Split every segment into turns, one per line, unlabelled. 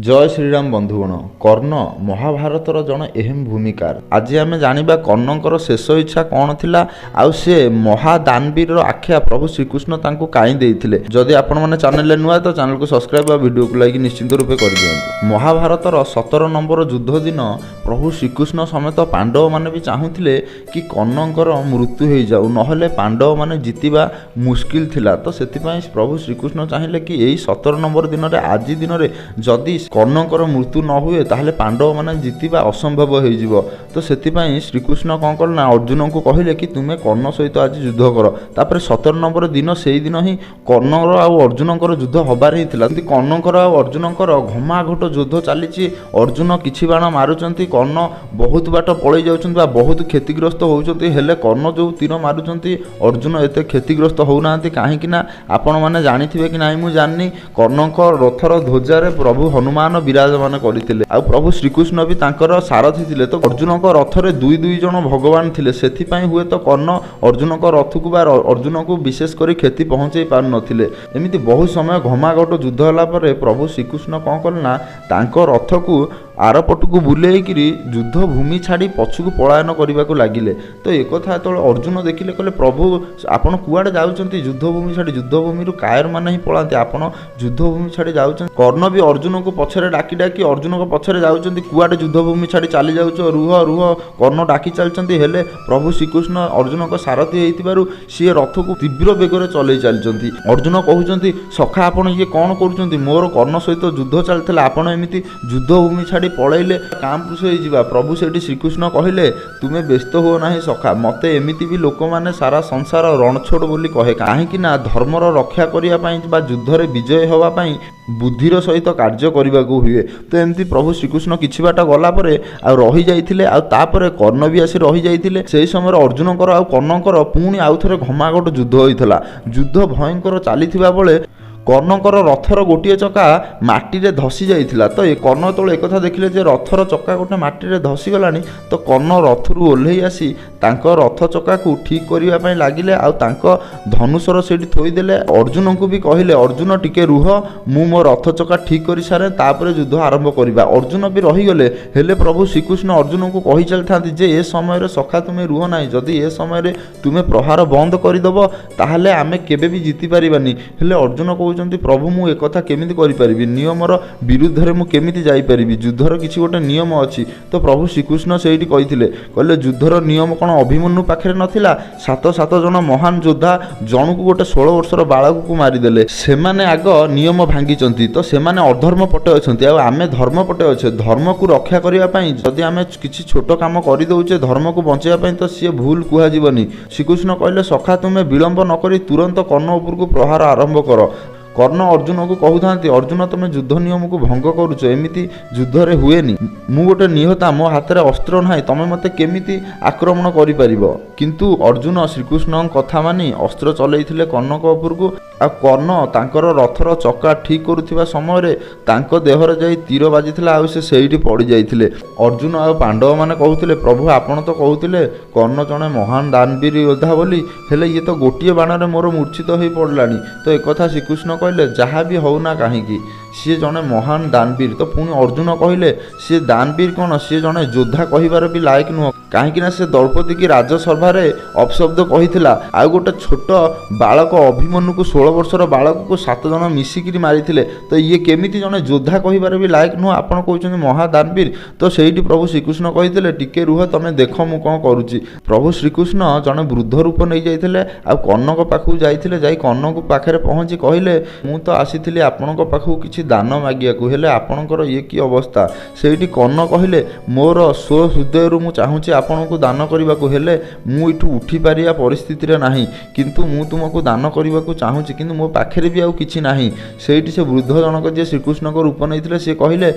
ଜୟ ଶ୍ରୀରାମ ବନ୍ଧୁଗଣ। କର୍ଣ୍ଣ ମହାଭାରତର ଜଣେ ଏହେମ ଭୂମିକାର। ଆଜି ଆମେ ଜାଣିବା କର୍ଣ୍ଣଙ୍କର ଶେଷ ଇଚ୍ଛା କ'ଣ ଥିଲା ଆଉ ସେ ମହାଦାନବୀରର ଆଖ୍ୟା ପ୍ରଭୁ ଶ୍ରୀକୃଷ୍ଣ ତାଙ୍କୁ କାହିଁ ଦେଇଥିଲେ। ଯଦି ଆପଣମାନେ ଚ୍ୟାନେଲରେ ନୂଆ ତ ଚ୍ୟାନେଲକୁ ସବସ୍କ୍ରାଇବ୍ ବା ଭିଡ଼ିଓକୁ ଲାଇକ୍ ନିଶ୍ଚିନ୍ତ ରୂପେ କରିଦିଅନ୍ତୁ। ମହାଭାରତର 17 ନମ୍ବର ଯୁଦ୍ଧ ଦିନ ପ୍ରଭୁ ଶ୍ରୀକୃଷ୍ଣ ସମେତ ପାଣ୍ଡବମାନେ ବି ଚାହୁଁଥିଲେ କି କର୍ଣ୍ଣଙ୍କର ମୃତ୍ୟୁ ହେଇଯାଉ, ନହେଲେ ପାଣ୍ଡବମାନେ ଜିତିବା ମୁସ୍କିଲ ଥିଲା। ତ ସେଥିପାଇଁ ପ୍ରଭୁ ଶ୍ରୀକୃଷ୍ଣ ଚାହିଁଲେ କି ଏଇ 17 ନମ୍ବର ଦିନରେ, ଆଜି ଦିନରେ ଯଦି କର୍ଣ୍ଣଙ୍କର ମୃତ୍ୟୁ ନ ହୁଏ, ତାହେଲେ ପାଣ୍ଡବମାନେ ଜିତିବା ଅସମ୍ଭବ ହେଇଯିବ। ତ ସେଥିପାଇଁ ଶ୍ରୀକୃଷ୍ଣ କ'ଣ କଲେ ନା ଅର୍ଜୁନଙ୍କୁ କହିଲେ କି ତୁମେ କର୍ଣ୍ଣ ସହିତ ଆଜି ଯୁଦ୍ଧ କର। ତାପରେ 17 ନମ୍ବର ଦିନ, ସେଇଦିନ ହିଁ କର୍ଣ୍ଣର ଆଉ ଅର୍ଜୁନଙ୍କର ଯୁଦ୍ଧ ହବାର ହିଁ ଥିଲା। ଏମିତି କର୍ଣ୍ଣଙ୍କର ଆଉ ଅର୍ଜୁନଙ୍କର ଘମାଘୋଟ ଯୁଦ୍ଧ ଚାଲିଛି। ଅର୍ଜୁନ କିଛି ବାଣ ମାରୁଛନ୍ତି, କର୍ଣ୍ଣ ବହୁତ ବାଟ ପଳେଇ ଯାଉଛନ୍ତି ବା ବହୁତ କ୍ଷତିଗ୍ରସ୍ତ ହେଉଛନ୍ତି। ହେଲେ କର୍ଣ୍ଣ ଯେଉଁ ତୀର ମାରୁଛନ୍ତି, ଅର୍ଜୁନ ଏତେ କ୍ଷତିଗ୍ରସ୍ତ ହେଉନାହାନ୍ତି। କାହିଁକି ନା ଆପଣମାନେ ଜାଣିଥିବେ କି ନାହିଁ ମୁଁ ଜାଣିନି, କର୍ଣ୍ଣଙ୍କ ରଥର ଧ୍ୱଜାରେ ପ୍ରଭୁ ହନୁମାନ ବିରାଜମାନ କରିଥିଲେ ଆଉ ପ୍ରଭୁ ଶ୍ରୀକୃଷ୍ଣ ବି ତାଙ୍କର ସାରଥୀ ଥିଲେ। ତ ଅର୍ଜୁନଙ୍କ ରଥରେ ଦୁଇ ଦୁଇ ଜଣ ଭଗବାନ ଥିଲେ। ସେଥିପାଇଁ ହୁଏତ କର୍ଣ୍ଣ ଅର୍ଜୁନଙ୍କ ରଥକୁ ବା ଅର୍ଜୁନଙ୍କୁ ବିଶେଷ କରି କ୍ଷତି ପହଞ୍ଚେଇ ପାରୁନଥିଲେ। ଏମିତି ବହୁତ ସମୟ ଘମାଘୋଟ ଯୁଦ୍ଧ ହେଲା ପରେ ପ୍ରଭୁ ଶ୍ରୀକୃଷ୍ଣ କ'ଣ କଲେ ନା ତାଙ୍କ ରଥକୁ ଆରପଟକୁ ବୁଲେଇକିରି ଯୁଦ୍ଧ ଭୂମି ଛାଡ଼ି ପଛକୁ ପଳାୟନ କରିବାକୁ ଲାଗିଲେ। ତ ଏକଥା ଯେତେବେଳେ ଅର୍ଜୁନ ଦେଖିଲେ, କହିଲେ, ପ୍ରଭୁ, ଆପଣ କୁଆଡ଼େ ଯାଉଛନ୍ତି ଯୁଦ୍ଧଭୂମି ଛାଡ଼ି? ଯୁଦ୍ଧଭୂମିରୁ କାୟରମାନେ ହିଁ ପଳାନ୍ତି, ଆପଣ ଯୁଦ୍ଧଭୂମି ଛାଡ଼ି ଯାଉଛନ୍ତି। କର୍ଣ୍ଣ ବି ଅର୍ଜୁନଙ୍କୁ ପଛରେ ଡାକି ଡାକି ଅର୍ଜୁନଙ୍କ ପଛରେ ଯାଉଛନ୍ତି। କୁଆଡ଼େ ଯୁଦ୍ଧଭୂମି ଛାଡ଼ି ଚାଲି ଯାଉଛ, ରୁହ ରୁହ, କର୍ଣ୍ଣ ଡାକି ଚାଲିଛନ୍ତି। ହେଲେ ପ୍ରଭୁ ଶ୍ରୀକୃଷ୍ଣ ଅର୍ଜୁନଙ୍କ ସାରଥୀ ହେଇଥିବାରୁ ସିଏ ରଥକୁ ତୀବ୍ର ବେଗରେ ଚଲେଇ ଚାଲିଛନ୍ତି। ଅର୍ଜୁନ କହୁଛନ୍ତି, ସଖା, ଆପଣ ଇଏ କ'ଣ କରୁଛନ୍ତି? ମୋର କର୍ଣ୍ଣ ସହିତ ଯୁଦ୍ଧ ଚାଲିଥିଲା, ଆପଣ ଏମିତି ଯୁଦ୍ଧଭୂମି ଛାଡ଼ି ପଳେଇଲେ କାମପୁରୁଷ ହେଇଯିବା। ପ୍ରଭୁ ସେଇଠି ଶ୍ରୀକୃଷ୍ଣ କହିଲେ, ତୁମେ ବ୍ୟସ୍ତ ହୁଅ ନାହିଁ ସଖା, ମୋତେ ଏମିତି ବି ଲୋକମାନେ ସାରା ସଂସାର ରଣଛୋଡ଼ ବୋଲି କହେ। କାହିଁକି ନା ଧର୍ମର ରକ୍ଷା କରିବା ପାଇଁ ବା ଯୁଦ୍ଧରେ ବିଜୟ ହେବା ପାଇଁ ବୁଦ୍ଧିର ସହିତ କାର୍ଯ୍ୟ କରିବାକୁ ହୁଏ। ତ ଏମିତି ପ୍ରଭୁ ଶ୍ରୀକୃଷ୍ଣ କିଛି ବାଟ ଗଲା ପରେ ଆଉ ରହିଯାଇଥିଲେ, ଆଉ ତାପରେ କର୍ଣ୍ଣ ବି ଆସି ରହିଯାଇଥିଲେ। ସେହି ସମୟରେ ଅର୍ଜୁନଙ୍କର ଆଉ କର୍ଣ୍ଣଙ୍କର ପୁଣି ଆଉ ଥରେ ଘମାଘୋଟ ଯୁଦ୍ଧ ହୋଇଥିଲା। ଯୁଦ୍ଧ ଭୟଙ୍କର ଚାଲିଥିବା ବେଳେ କର୍ଣ୍ଣଙ୍କର ରଥର ଗୋଟିଏ ଚକା ମାଟିରେ ଧସି ଯାଇଥିଲା। ତ ଏ କର୍ଣ୍ଣ ଯେତେବେଳେ ଏକଥା ଦେଖିଲେ ଯେ ରଥର ଚକା ଗୋଟେ ମାଟିରେ ଧସିଗଲାଣି, ତ କର୍ଣ୍ଣ ରଥରୁ ଓହ୍ଲେଇ ଆସି ତାଙ୍କ ରଥ ଚକାକୁ ଠିକ୍ କରିବା ପାଇଁ ଲାଗିଲେ ଆଉ ତାଙ୍କ ଧନୁଶର ସେଇଠି ଥୋଇଦେଲେ। ଅର୍ଜୁନଙ୍କୁ ବି କହିଲେ, ଅର୍ଜୁନ, ଟିକେ ରୁହ, ମୁଁ ମୋ ରଥ ଚକା ଠିକ୍ କରିସାରେ, ତାପରେ ଯୁଦ୍ଧ ଆରମ୍ଭ କରିବା। ଅର୍ଜୁନ ବି ରହିଗଲେ। ହେଲେ ପ୍ରଭୁ ଶ୍ରୀକୃଷ୍ଣ ଅର୍ଜୁନଙ୍କୁ କହି ଚାଲିଥାନ୍ତି ଯେ ଏ ସମୟରେ ସଖା ତୁମେ ରୁହ ନାହିଁ, ଯଦି ଏ ସମୟରେ ତୁମେ ପ୍ରହାର ବନ୍ଦ କରିଦେବ ତାହେଲେ ଆମେ କେବେ ବି ଜିତି ପାରିବାନି। ହେଲେ ଅର୍ଜୁନ କହୁଛନ୍ତି, ପ୍ରଭୁ, ମୁଁ ଏକଥା କେମିତି କରିପାରିବି? ନିୟମର ବିରୁଦ୍ଧରେ ମୁଁ କେମିତି ଯାଇପାରିବି? ଯୁଦ୍ଧର କିଛି ଗୋଟେ ନିୟମ ଅଛି। ତ ପ୍ରଭୁ ଶ୍ରୀକୃଷ୍ଣ ସେଇଠି କହିଥିଲେ, କହିଲେ, ଯୁଦ୍ଧର ନିୟମ କ'ଣ ଅଭିମନ୍ୟୁ ପାଖରେ ନଥିଲା? ସାତ ସାତ ଜଣ ମହାନ ଯୋଦ୍ଧା ଜଣକୁ, ଗୋଟେ 16 ବର୍ଷର ବାଳକକୁ ମାରିଦେଲେ। ସେମାନେ ଆଗ ନିୟମ ଭାଙ୍ଗିଛନ୍ତି, ତ ସେମାନେ ଅଧର୍ମ ପଟେ ଅଛନ୍ତି ଆଉ ଆମେ ଧର୍ମ ପଟେ ଅଛେ। ଧର୍ମକୁ ରକ୍ଷା କରିବା ପାଇଁ ଯଦି ଆମେ କିଛି ଛୋଟ କାମ କରିଦେଉଛେ ଧର୍ମକୁ ବଞ୍ଚାଇବା ପାଇଁ, ତ ସିଏ ଭୁଲ କୁହାଯିବନି। ଶ୍ରୀକୃଷ୍ଣ କହିଲେ, ସଖା, ତୁମେ ବିଳମ୍ବ ନକରି ତୁରନ୍ତ କର୍ଣ୍ଣ ଉପରକୁ ପ୍ରହାର ଆରମ୍ଭ କର। କର୍ଣ୍ଣ ଅର୍ଜୁନକୁ କହୁଥାନ୍ତି, ଅର୍ଜୁନ, ତୁମେ ଯୁଦ୍ଧ ନିୟମକୁ ଭଙ୍ଗ କରୁଛ, ଏମିତି ଯୁଦ୍ଧରେ ହୁଏନି। ମୁଁ ଗୋଟେ ନିହତା, ମୋ ହାତରେ ଅସ୍ତ୍ର ନାହିଁ, ତମେ ମୋତେ କେମିତି ଆକ୍ରମଣ କରିପାରିବ? କିନ୍ତୁ ଅର୍ଜୁନ ଶ୍ରୀକୃଷ୍ଣଙ୍କ କଥା ମାନି ଅସ୍ତ୍ର ଚଲେଇଥିଲେ କର୍ଣ୍ଣଙ୍କ ଉପରକୁ। ଆଉ କର୍ଣ୍ଣ ତାଙ୍କର ରଥର ଚକା ଠିକ୍ କରୁଥିବା ସମୟରେ ତାଙ୍କ ଦେହରେ ଯାଇ ତୀର ବାଜିଥିଲା ଆଉ ସେ ସେଇଠି ପଡ଼ିଯାଇଥିଲେ। ଅର୍ଜୁନ ଆଉ ପାଣ୍ଡବମାନେ କହୁଥିଲେ, ପ୍ରଭୁ, ଆପଣ ତ କହୁଥିଲେ କର୍ଣ୍ଣ ଜଣେ ମହାନ ଦାନବୀର ଯୋଦ୍ଧା ବୋଲି, ହେଲେ ଇଏ ତ ଗୋଟିଏ ବାଣରେ ମୋର ମୂର୍ଚ୍ଛିତ ହୋଇ ପଡ଼ିଲାଣି। ତ ଏକଥା ଶ୍ରୀକୃଷ୍ଣ କହିଲେ, ଯାହା ବି ହଉନା କାହିଁକି, ସିଏ ଜଣେ ମହାନ ଦାନବୀର। ତ ପୁଣି ଅର୍ଜୁନ କହିଲେ, ସିଏ ଦାନବୀର କ'ଣ, ସିଏ ଜଣେ ଯୋଦ୍ଧା କହିବାର ବି ଲାୟକ ନୁହଁ। କାହିଁକି ନା ସେ ଦ୍ରୌପଦୀକି ରାଜସଭାରେ ଅପଶବ୍ଦ କହିଥିଲା ଆଉ ଗୋଟେ ଛୋଟ ବାଳକ ଅଭିମନ୍ୟୁକୁ, 16 ବର୍ଷର ବାଳକକୁ ସାତ ଜଣ ମିଶିକିରି ମାରିଥିଲେ। ତ ଇଏ କେମିତି ଜଣେ ଯୋଦ୍ଧା କହିବାର ବି ଲାୟକ ନୁହଁ, ଆପଣ କହୁଛନ୍ତି ମହାଦାନବୀର? ତ ସେଇଠି ପ୍ରଭୁ ଶ୍ରୀକୃଷ୍ଣ କହିଥିଲେ, ଟିକେ ରୁହ, ତମେ ଦେଖ ମୁଁ କ'ଣ କରୁଛି। ପ୍ରଭୁ ଶ୍ରୀକୃଷ୍ଣ ଜଣେ ବୃଦ୍ଧ ରୂପ ନେଇଯାଇଥିଲେ ଆଉ କର୍ଣ୍ଣଙ୍କ ପାଖକୁ ଯାଇଥିଲେ। ଯାଇ କର୍ଣ୍ଣଙ୍କ ପାଖରେ ପହଞ୍ଚି କହିଲେ, ମୁଁ ତ ଆସିଥିଲି ଆପଣଙ୍କ ପାଖକୁ କିଛି ଦାନ ମାଗିବାକୁ, ହେଲେ ଆପଣଙ୍କର ଇଏ କି ଅବସ୍ଥା? ସେଇଠି କର୍ଣ୍ଣ କହିଲେ, ମୋର ସ୍ୱହୃଦୟରୁ ମୁଁ ଚାହୁଁଛି ଆପଣଙ୍କୁ ଦାନ କରିବାକୁ, ହେଲେ ମୁଁ ଏଠୁ ଉଠିପାରିବା ପରିସ୍ଥିତିରେ ନାହିଁ। କିନ୍ତୁ ମୁଁ ତୁମକୁ ଦାନ କରିବାକୁ ଚାହୁଁଛି, କିନ୍ତୁ ମୋ ପାଖରେ ବି ଆଉ କିଛି ନାହିଁ। ସେଇଠି ସେ ବୃଦ୍ଧ ଜଣକ, ଯିଏ ଶ୍ରୀକୃଷ୍ଣଙ୍କ ରୂପ ନେଇଥିଲେ, ସିଏ କହିଲେ,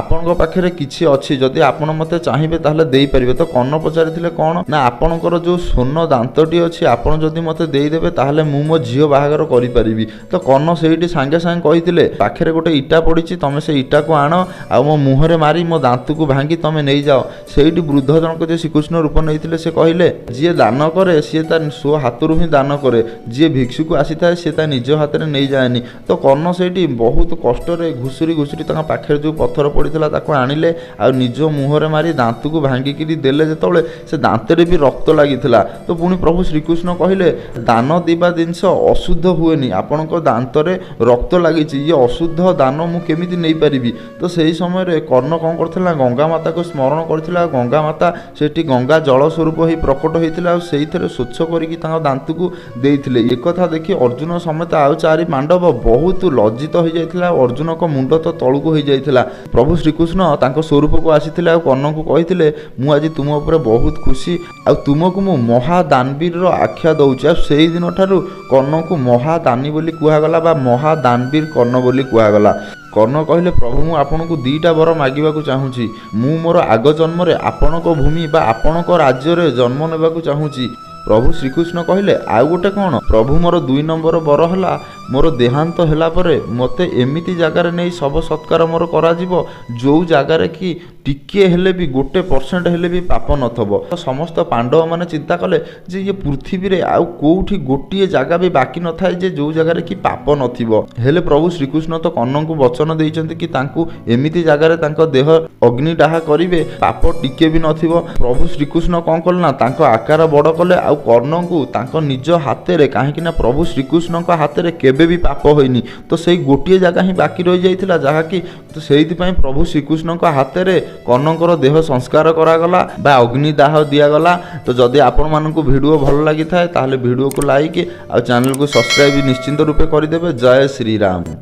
ଆପଣଙ୍କ ପାଖରେ କିଛି ଅଛି, ଯଦି ଆପଣ ମୋତେ ଚାହିଁବେ ତାହେଲେ ଦେଇପାରିବେ। ତ କର୍ଣ୍ଣ ପଚାରିଥିଲେ, କ'ଣ? ନା, ଆପଣଙ୍କର ଯେଉଁ ସ୍ୱର୍ଣ୍ଣ ଦାନ୍ତଟି ଅଛି, ଆପଣ ଯଦି ମୋତେ ଦେଇଦେବେ ତାହେଲେ ମୁଁ ମୋ ଝିଅ ବାହାଘର କରିପାରିବି। ତ କର୍ଣ୍ଣ ସେଇଠି ସାଙ୍ଗେ ସାଙ୍ଗେ କହିଥିଲେ, ପାଖରେ ଗୋଟେ ଇଟା ପଡ଼ିଛି, ତମେ ସେ ଇଟାକୁ ଆଣ ଆଉ ମୋ ମୁହଁରେ ମାରି ମୋ ଦାନ୍ତକୁ ଭାଙ୍ଗି ତମେ ନେଇଯାଅ। ସେଇଠି ବୃଦ୍ଧ ଜଣକ ଯେ ଶ୍ରୀକୃଷ୍ଣ ରୂପ ନେଇଥିଲେ, ସେ କହିଲେ, ଯିଏ ଦାନ କରେ ସିଏ ତା ସ୍ୱ ହାତରୁ ହିଁ ଦାନ କରେ, ଯିଏ ଭିକ୍ଷୁକୁ ଆସିଥାଏ ସେ ତା ନିଜ ହାତରେ ନେଇଯାଏନି। ତ କର୍ଣ୍ଣ ସେଇଠି ବହୁତ କଷ୍ଟରେ ଘୁଷୁରି ଘୁଷୁରି ତାଙ୍କ ପାଖରେ ଯେଉଁ ପଥର ପଡ଼ିଥିଲା ତାକୁ ଆଣିଲେ ଆଉ ନିଜ ମୁହଁରେ ମାରି ଦାନ୍ତକୁ ଭାଙ୍ଗିକିରି ଦେଲେ। ଯେତେବେଳେ ସେ ଦାନ୍ତରେ ବି ରକ୍ତ ଲାଗିଥିଲା, ତ ପୁଣି ପ୍ରଭୁ ଶ୍ରୀକୃଷ୍ଣ କହିଲେ, ଦାନ ଦେବା ଜିନିଷ ଅଶୁଦ୍ଧ ହୁଏନି, ଆପଣଙ୍କ ଦାନ୍ତରେ ରକ୍ତ ଲାଗିଛି, ଇଏ ଅଶୁଦ୍ଧ ଦାନ ମୁଁ କେମିତି ନେଇପାରିବି? ତ ସେହି ସମୟରେ କର୍ଣ୍ଣ କ'ଣ କରିଥିଲା? ଗଙ୍ଗା ମାତାକୁ ସ୍ମରଣ କରିଥିଲା ଆଉ ଗଙ୍ଗା ମାତା ସେଠି ଗଙ୍ଗା ଜଳ ସ୍ୱରୂପ ହେଇ ପ୍ରକଟ ହେଇଥିଲା ଆଉ ସେଇଥିରେ ସ୍ୱଚ୍ଛ କରିକି ତାଙ୍କ ଦାନ୍ତକୁ ଦେଇଥିଲେ। ଏକଥା ଦେଖି ଅର୍ଜୁନ ସମେତ ଆଉ ଚାରି ପାଣ୍ଡବ ବହୁତ ଲଜ୍ଜିତ ହୋଇଯାଇଥିଲା ଆଉ ଅର୍ଜୁନଙ୍କ ମୁଣ୍ଡ ତ ତଳକୁ ହୋଇଯାଇଥିଲା। ପ୍ରଭୁ ଶ୍ରୀକୃଷ୍ଣ ତାଙ୍କ ସ୍ୱରୂପକୁ ଆସିଥିଲେ ଆଉ କର୍ଣ୍ଣଙ୍କୁ କହିଥିଲେ, ମୁଁ ଆଜି ତୁମ ଉପରେ ବହୁତ ଖୁସି ଆଉ ତୁମକୁ ମୁଁ ମହାଦାନବୀରର ଆଖ୍ୟା ଦେଉଛି। ଆଉ ସେଇ ଦିନଠାରୁ କର୍ଣ୍ଣଙ୍କୁ ମହାଦାନୀ ବୋଲି କୁହାଗଲା ବା ମହାଦାନବୀର କର୍ଣ୍ଣ ବୋଲି କୁହାଗଲା। କର୍ଣ୍ଣ କହିଲେ, ପ୍ରଭୁ, ମୁଁ ଆପଣଙ୍କୁ 2ଟା ବର ମାଗିବାକୁ ଚାହୁଁଛି। ମୁଁ ମୋର ଆଗ ଜନ୍ମରେ ଆପଣଙ୍କ ଭୂମି ବା ଆପଣଙ୍କ ରାଜ୍ୟରେ ଜନ୍ମ ନେବାକୁ ଚାହୁଁଛି। ପ୍ରଭୁ ଶ୍ରୀକୃଷ୍ଣ କହିଲେ, ଆଉ ଗୋଟେ କ'ଣ? ପ୍ରଭୁ, ମୋର 2 ନମ୍ବର ବର ହେଲା, ମୋର ଦେହାନ୍ତ ହେଲା ପରେ ମୋତେ ଏମିତି ଜାଗାରେ ନେଇ ଶବ ସତ୍କାର ମୋର କରାଯିବ ଯେଉଁ ଜାଗାରେ କି ଟିକିଏ ହେଲେ ବି, 1% ହେଲେ ବି ପାପ ନଥିବ। ସମସ୍ତ ପାଣ୍ଡବମାନେ ଚିନ୍ତା କଲେ ଯେ ଇଏ ପୃଥିବୀରେ ଆଉ କେଉଁଠି ଗୋଟିଏ ଜାଗା ବି ବାକି ନଥାଏ ଯେ ଯେଉଁ ଜାଗାରେ କି ପାପ ନଥିବ। ହେଲେ ପ୍ରଭୁ ଶ୍ରୀକୃଷ୍ଣ ତ କର୍ଣ୍ଣଙ୍କୁ ବଚନ ଦେଇଛନ୍ତି କି ତାଙ୍କୁ ଏମିତି ଜାଗାରେ ତାଙ୍କ ଦେହ ଅଗ୍ନିଦାହ କରିବେ, ପାପ ଟିକେ ବି ନଥିବ। ପ୍ରଭୁ ଶ୍ରୀକୃଷ୍ଣ କ'ଣ କଲେ ନା ତାଙ୍କ ଆକାର ବଡ଼ କଲେ ଆଉ କର୍ଣ୍ଣଙ୍କୁ ତାଙ୍କ ନିଜ ହାତରେ, କାହିଁକି ନା ପ୍ରଭୁ ଶ୍ରୀକୃଷ୍ଣଙ୍କ ହାତରେ କେବେ ବି ପାପ ହୋଇନି, ତ ସେଇ ଗୋଟିଏ ଜାଗା ହିଁ ବାକି ରହିଯାଇଥିଲା ଯାହାକି, ତ ସେଇଥିପାଇଁ ପ୍ରଭୁ ଶ୍ରୀକୃଷ୍ଣଙ୍କ ହାତରେ କର୍ଣ୍ଣଙ୍କର ଦେହ ସଂସ୍କାର କରାଗଲା ବା ଅଗ୍ନିଦାହ ଦିଆଗଲା। ତ ଯଦି ଆପଣମାନଙ୍କୁ ଭିଡ଼ିଓ ଭଲ ଲାଗିଥାଏ, ତାହେଲେ ଭିଡ଼ିଓକୁ ଲାଇକ୍ ଆଉ ଚ୍ୟାନେଲକୁ ସବସ୍କ୍ରାଇବ୍ ନିଶ୍ଚିନ୍ତ ରୂପେ କରିଦେବେ। ଜୟ ଶ୍ରୀରାମ।